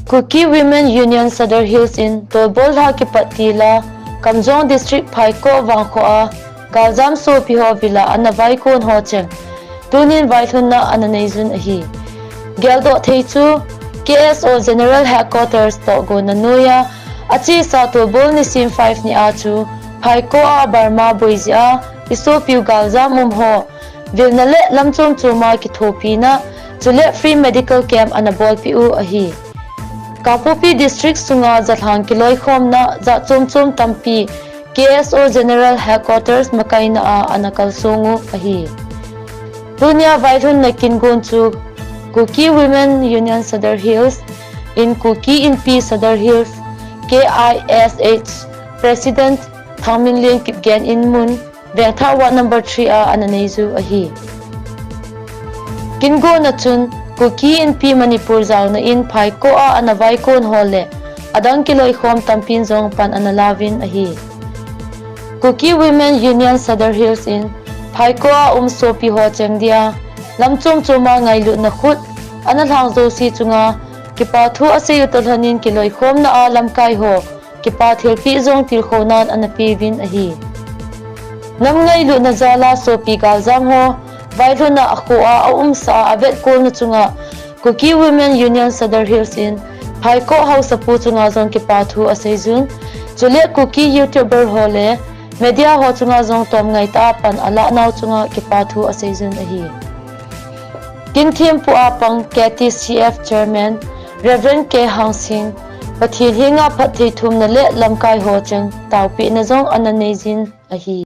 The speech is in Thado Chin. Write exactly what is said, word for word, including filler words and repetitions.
Kuki Women Union Sadar Hills in tolbol lha kipat tila Kamjong District Phaikoh vangkho a galjam sopi ho vila ana vaikon ho cheng tunin vailhunna ana neijun ahi. Geldoh thei chu K S O General Headquarters tohgonna noiya achesa tolbol nisim five ni a chu Phaikoh a Burma boijeh a isopiu galjam umho vilna le lam chom choma kithopina chule free medical camp ana bolpeh u ahi. Kangpokpi District sunga jatlhang kiloikhomna jat chom chom tampi K S O General Headquarters makaina a ana kalsong u ahi. Tunia vailhunna kingon chu Kuki Women Union Sadar Hills in Kuki Inpi Sadar Hills, K I S H, President Thangminlen Kipgen in mun, Vengthah Ward number three a ana neiju ahi. Kingona chun Kuki Inpi Manipur jaona in Phaikoh a ana vaikon ho le adang kiloikhom tampin jong pan ana lauvin ahi. Kuki Women Union Sadar Hills in Phaikoh a um sopi ho cheng dia lam chom choma ngailutna khut ana lhang jouse chunga kipa thu asei u toh lhonin kiloikhomna a lamkai ho kipa thilpeh jong tilkhounan ana peuvin ahi. Nam ngailutna jala sopi galjam ho vailhuna akhoh a aumsa a avetkolna chunga Kuki Women Union Sadar Hills in Phaikoh haosapu chunga jong kipa thu aseijun, chule Kuki YouTuber ho le media ho chunga jong tomngaitah a pan alah nau chunga kipa thu aseijun ahi. Kinthempu a pang K T C F Chairman Reverend K Hangsing, Pathen henga phatthei thumna le lamkai ho cheng taopehna jong ana neijin ahi.